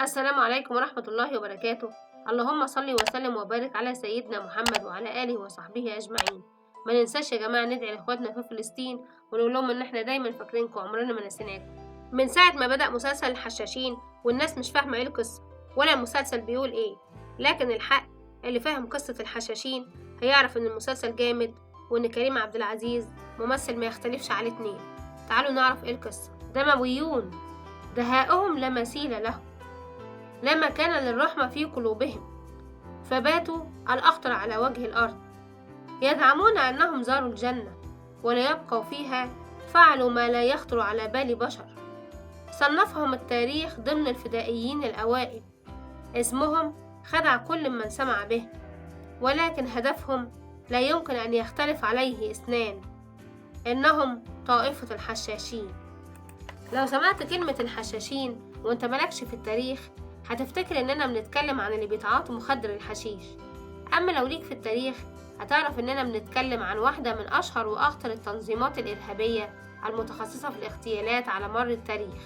السلام عليكم ورحمة الله وبركاته. اللهم صل وسلم وبارك على سيدنا محمد وعلى آله وصحبه أجمعين. ما ننساش يا جماعة ندعي لإخواتنا في فلسطين ونقول لهم إن إحنا دايما فاكرينكم، عمرنا ما نسيناكم. من ساعة ما بدأ مسلسل الحشاشين والناس مش فاهمة إيه القصة ولا المسلسل بيقول إيه، لكن الحق اللي فاهم قصة الحشاشين هيعرف إن المسلسل جامد وإن كريم عبد العزيز ممثل ما يختلفش عليه اتنين. تعالوا نعرف إيه القصة. دمويون دهاؤهم لا مثيل له، لا مكان للرحمة في قلوبهم، فباتوا الأخطر على وجه الأرض. يزعمون أنهم زاروا الجنة ولا يبقوا فيها، فعلوا ما لا يخطر على بال بشر. صنفهم التاريخ ضمن الفدائيين الأوائل، اسمهم خدع كل من سمع به، ولكن هدفهم لا يمكن أن يختلف عليه اثنان، إنهم طائفة الحشاشين. لو سمعت كلمة الحشاشين وانت مالكش في التاريخ هتفتكر إننا بنتكلم عن اللي بيتعاطوا مخدر الحشيش، أما لو ليك في التاريخ هتعرف إننا بنتكلم عن واحدة من أشهر وأخطر التنظيمات الإرهابية المتخصصة في الاغتيالات على مر التاريخ.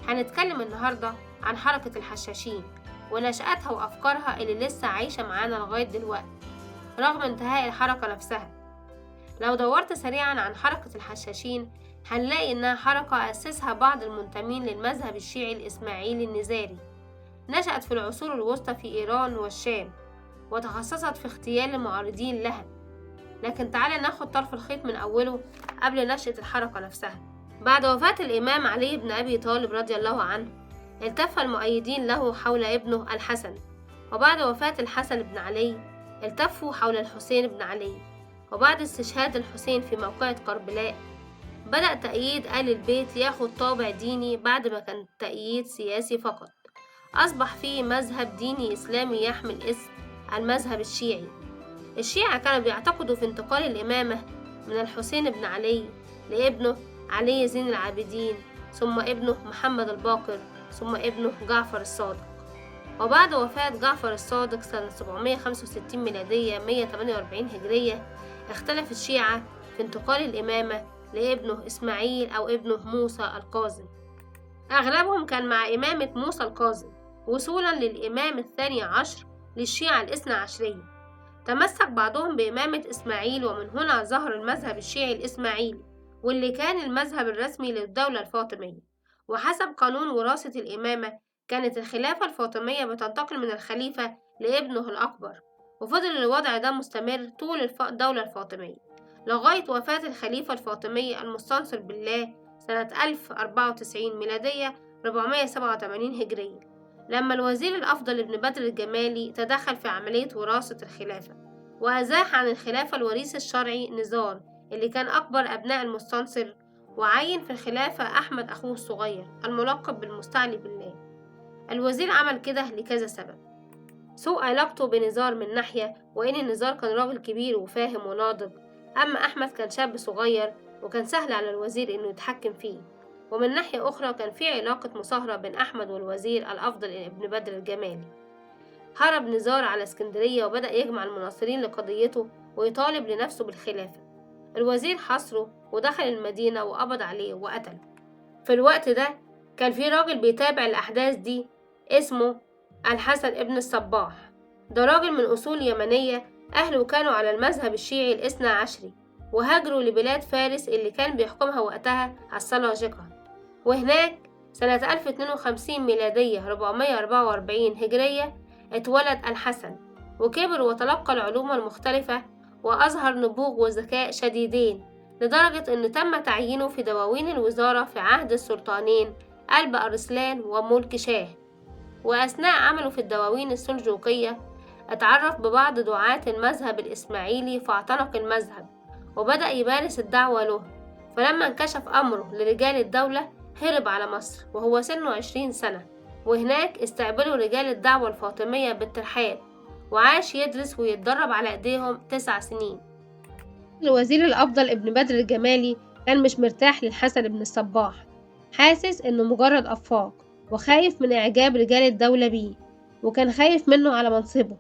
هنتكلم النهاردة عن حركة الحشاشين ونشأتها وأفكارها اللي لسه عايشة معانا لغاية دلوقتي رغم انتهاء الحركة نفسها. لو دورت سريعا عن حركة الحشاشين هنلاقي إنها حركة أسسها بعض المنتمين للمذهب الشيعي الإسماعيلي النزاري، نشأت في العصور الوسطى في إيران والشام وتخصصت في اغتيال المعارضين لها. لكن تعالى ناخد طرف الخيط من أوله قبل نشأة الحركة نفسها. بعد وفاة الإمام علي بن أبي طالب رضي الله عنه التف المؤيدين له حول ابنه الحسن، وبعد وفاة الحسن بن علي التفوا حول الحسين بن علي، وبعد استشهاد الحسين في موقعة كربلاء بدأ تأييد آل البيت ياخد طابع ديني بعد ما كان تأييد سياسي فقط. أصبح فيه مذهب ديني إسلامي يحمل اسم المذهب الشيعي. الشيعة كانوا بيعتقدوا في انتقال الإمامة من الحسين بن علي لابنه علي زين العابدين، ثم ابنه محمد الباقر، ثم ابنه جعفر الصادق. وبعد وفاة جعفر الصادق سنة 765 ميلادية 148 هجرية اختلف الشيعة في انتقال الإمامة لابنه إسماعيل أو ابنه موسى الكاظم. أغلبهم كان مع إمامة موسى الكاظم وصولا للإمام الثاني عشر للشيعة الاثنى عشرية. تمسك بعضهم بإمامة إسماعيل، ومن هنا ظهر المذهب الشيعي الإسماعيلي واللي كان المذهب الرسمي للدولة الفاطمية. وحسب قانون وراثة الإمامة كانت الخلافة الفاطمية بتنتقل من الخليفة لابنه الأكبر، وفضل الوضع ده مستمر طول الدولة الفاطمية لغاية وفاة الخليفة الفاطمي المستنصر بالله سنة 1094 ميلادية 487 هجرية، لما الوزير الأفضل ابن بدر الجمالي تدخل في عملية وراثة الخلافة وأزاح عن الخلافة الوريث الشرعي نزار اللي كان أكبر أبناء المستنصر، وعين في الخلافة أحمد أخوه الصغير الملقب بالمستعلي بالله. الوزير عمل كده لكذا سبب: سوء علاقته بنزار من ناحية، وإن نزار كان راجل كبير وفاهم وناضج، أما أحمد كان شاب صغير وكان سهل على الوزير إنه يتحكم فيه. ومن ناحية أخرى كان في علاقة مصاهرة بين أحمد والوزير الأفضل ابن بدر الجمالي. هرب نزار على اسكندرية وبدأ يجمع المناصرين لقضيته ويطالب لنفسه بالخلافة. الوزير حاصره ودخل المدينة وقبض عليه وقتله. في الوقت ده كان في راجل بيتابع الأحداث دي اسمه الحسن ابن الصباح. ده راجل من أصول يمنية، أهله كانوا على المذهب الشيعي الاثنى عشري وهاجروا لبلاد فارس اللي كان بيحكمها وقتها السلاجقة. وهناك سنة 1052 ميلادية 444 هجرية اتولد الحسن، وكبر وتلقى العلوم المختلفة وأظهر نبوغ وذكاء شديدين لدرجة أن تم تعيينه في دواوين الوزارة في عهد السلطانين ألب أرسلان وملك شاه. وأثناء عمله في الدواوين السلجوقية اتعرف ببعض دعاة المذهب الإسماعيلي فاعتنق المذهب وبدأ يمارس الدعوة له. فلما انكشف أمره لرجال الدولة هرب على مصر وهو سنه 20 سنة، وهناك استقبلوا رجال الدعوة الفاطمية بالترحاب، وعاش يدرس ويتدرب على ايديهم 9 سنين. الوزير الأفضل ابن بدر الجمالي كان مش مرتاح للحسن بن الصباح، حاسس انه مجرد أفاق وخايف من إعجاب رجال الدولة بيه، وكان خايف منه على منصبه،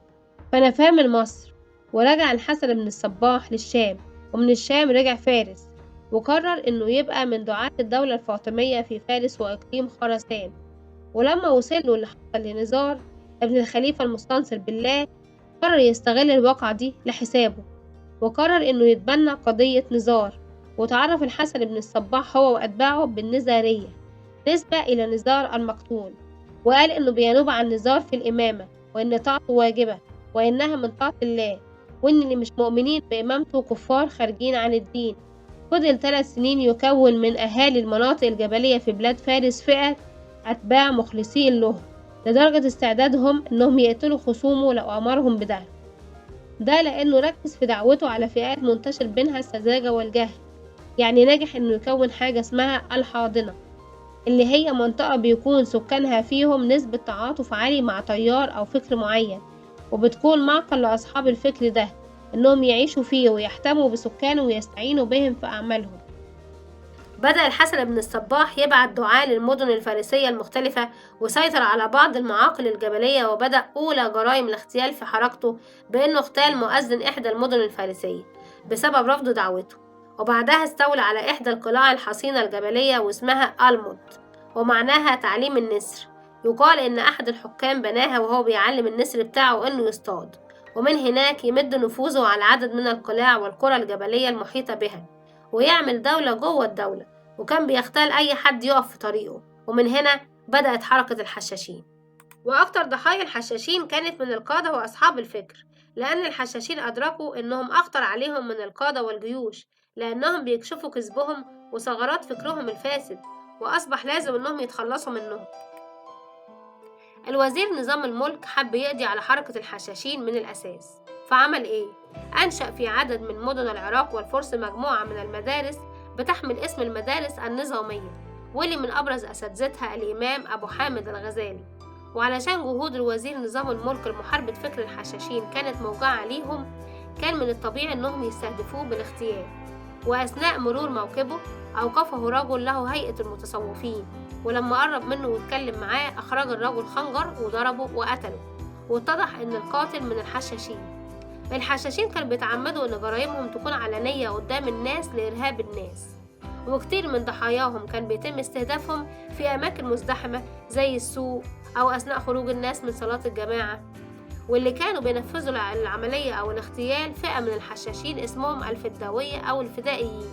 فنفاه من مصر. ورجع الحسن بن الصباح للشام، ومن الشام رجع فارس، وقرر انه يبقى من دعاة الدولة الفاطمية في فارس وإقليم خراسان. ولما وصل له اللي حصل لنزار ابن الخليفة المستنصر بالله، قرر يستغل الواقعة دي لحسابه، وقرر إنه يتبنى قضية نزار. وتعرف الحسن بن الصباح هو وأتباعه بالنزارية نسبة إلى نزار المقتول، وقال إنه بينوب عن نزار في الإمامة، وإن طاعته واجبة، وإنها من طاعة الله، وإن اللي مش مؤمنين بإمامته كفار خارجين عن الدين. فضل 3 سنين يكون من أهالي المناطق الجبلية في بلاد فارس فئة أتباع مخلصين له، لدرجة استعدادهم إنهم يقتلوا خصومه لو أمرهم بده. ده لأنه ركز في دعوته على فئات منتشر بينها السذاجة والجهل. يعني نجح إنه يكون حاجة اسمها الحاضنة، اللي هي منطقة بيكون سكانها فيهم نسبة تعاطف عالي مع تيار أو فكر معين، وبتكون معقل لأصحاب الفكر ده إنهم يعيشوا فيه ويحتموا بسكانه ويستعينوا بهم في أعمالهم. بدأ الحسن بن الصباح يبعت دعاة للمدن الفارسية المختلفة، وسيطر على بعض المعاقل الجبلية، وبدأ أولى جرائم الاغتيال في حركته بأنه اغتال مؤذن إحدى المدن الفارسية بسبب رفض دعوته. وبعدها استولى على إحدى القلاع الحصينة الجبلية واسمها ألموت، ومعناها تعليم النسر. يقال إن أحد الحكام بناها وهو بيعلم النسر بتاعه إنه يصطاد، ومن هناك يمد نفوذه على عدد من القلاع والقرى الجبلية المحيطة بها، ويعمل دولة جوه الدولة. وكان بيغتال أي حد يقف في طريقه. ومن هنا بدأت حركة الحشاشين. وأكتر ضحايا الحشاشين كانت من القادة وأصحاب الفكر، لأن الحشاشين أدركوا إنهم أخطر عليهم من القادة والجيوش، لأنهم بيكشفوا كذبهم وثغرات فكرهم الفاسد، وأصبح لازم إنهم يتخلصوا منهم. الوزير نظام الملك حب يقضي على حركة الحشاشين من الأساس، فعمل إيه؟ أنشأ في عدد من مدن العراق والفرس مجموعة من المدارس بتحمل اسم المدارس النظامية، واللي من أبرز أساتذتها الإمام أبو حامد الغزالي. وعلشان جهود الوزير نظام الملك لمحاربة فكر الحشاشين كانت موجعة عليهم، كان من الطبيعي أنهم يستهدفوه بالاغتيال. وأثناء مرور موكبه أوقفه رجل له هيئة المتصوفين، ولما قرب منه واتكلم معاه أخرج الرجل خنجر وضربه وقتله. واتضح أن القاتل من الحشاشين. الحشاشين كانوا بيتعمدوا أن جرائمهم تكون علنية قدام الناس لإرهاب الناس، وكتير من ضحاياهم كان بيتم استهدافهم في أماكن مزدحمة زي السوق أو أثناء خروج الناس من صلاة الجماعة. واللي كانوا بينفذوا العملية أو الاغتيال فئة من الحشاشين اسمهم الفداوية أو الفدائيين.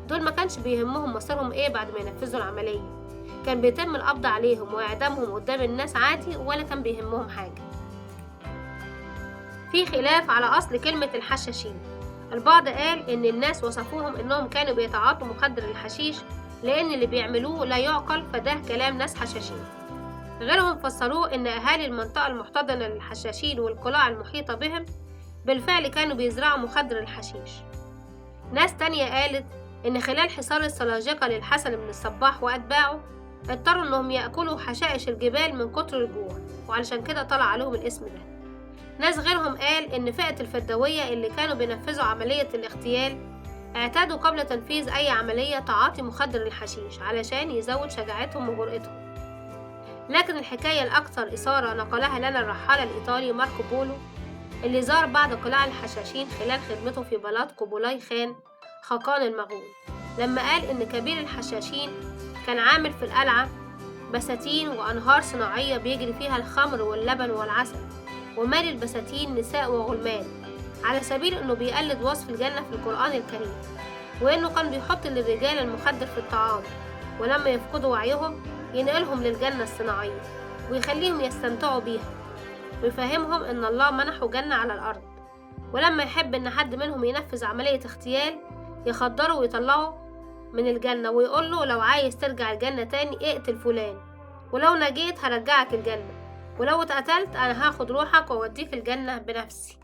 دول ما كانش بيهمهم مصيرهم إيه بعد ما ينفذوا العملية، كان بيتم القبض عليهم وإعدامهم قدام الناس عادي، ولا كان بيهمهم حاجة. في خلاف على أصل كلمة الحشاشين. البعض قال إن الناس وصفوهم إنهم كانوا بيتعاطوا مخدر الحشيش لأن اللي بيعملوه لا يعقل، فده كلام ناس حشاشين. غيرهم فسروه إن أهالي المنطقة المحتضنة للحشاشين والقلاع المحيطة بهم بالفعل كانوا بيزرعوا مخدر الحشيش. ناس تانية قالت إن خلال حصار السلاجقة للحسن بن الصباح وأتباعه اضطروا إنهم يأكلوا حشائش الجبال من كتر الجوع، وعلشان كده طلع عليهم الاسم ده. ناس غيرهم قال إن فئة الفداوية اللي كانوا بينفذوا عملية الاغتيال اعتادوا قبل تنفيذ أي عملية تعاطي مخدر الحشيش علشان يزود شجاعتهم وجرأتهم. لكن الحكاية الأكثر إثارة نقلها لنا الرحالة الإيطالي ماركو بولو، اللي زار بعض قلاع الحشاشين خلال خدمته في بلاط قوبلاي خان خاقان المغول، لما قال إن كبير الحشاشين كان عامل في القلعة بساتين وأنهار صناعية بيجري فيها الخمر واللبن والعسل، ومال البساتين نساء وغلمان، على سبيل إنه بيقلد وصف الجنة في القرآن الكريم، وإنه كان بيحط للرجال المخدر في الطعام، ولما يفقدوا وعيهم ينقلهم للجنة الصناعية ويخليهم يستمتعوا بيها، ويفهمهم إن الله منحه جنة على الأرض. ولما يحب إن حد منهم ينفذ عملية اغتيال يخدره ويطلعه من الجنة ويقول له لو عايز ترجع الجنة تاني اقتل فلان، ولو نجيت هرجعك الجنة، ولو اتقتلت أنا هاخد روحك وأوديك الجنة بنفسي.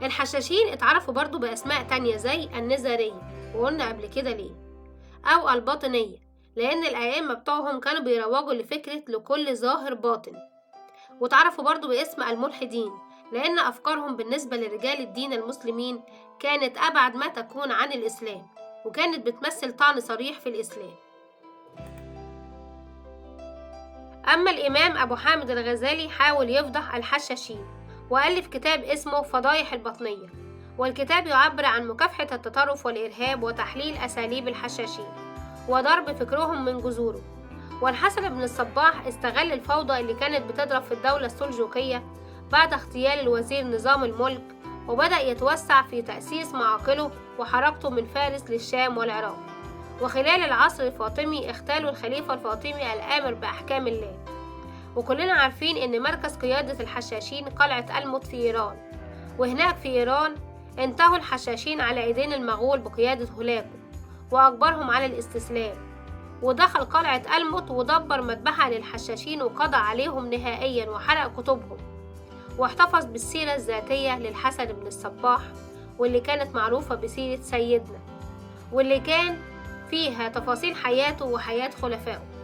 الحشاشين اتعرفوا برضو بأسماء تانية زي النزارية، وقلنا قبل كده ليه، أو الباطنية، لأن الأئمة بتوعهم كانوا بيروجوا لفكرة لكل ظاهر باطن. وتعرفوا برضو باسم الملحدين، لأن أفكارهم بالنسبة لرجال الدين المسلمين كانت أبعد ما تكون عن الإسلام، وكانت بتمثل طعن صريح في الإسلام. أما الإمام أبو حامد الغزالي حاول يفضح الحشاشين، وألف كتاب اسمه فضايح الباطنية، والكتاب يعبر عن مكافحة التطرف والإرهاب وتحليل أساليب الحشاشين وضرب فكرهم من جذوره. والحسن بن الصباح استغل الفوضى اللي كانت بتضرب في الدولة السلجوقية بعد اغتيال الوزير نظام الملك، وبدأ يتوسع في تأسيس معاقله وحركته من فارس للشام والعراق. وخلال العصر الفاطمي اغتالوا الخليفة الفاطمي الآمر بأحكام الله. وكلنا عارفين إن مركز قيادة الحشاشين قلعة ألموت في إيران، وهناك في إيران انتهوا الحشاشين على أيدين المغول بقيادة هولاكو وأجبرهم على الاستسلام، ودخل قلعة ألموت ودبر مذبحة للحشاشين وقضى عليهم نهائيا وحرق كتبهم، واحتفظ بالسيرة الذاتية للحسن بن الصباح واللي كانت معروفة بسيرة سيدنا، واللي كان فيها تفاصيل حياته وحياة خلفائه.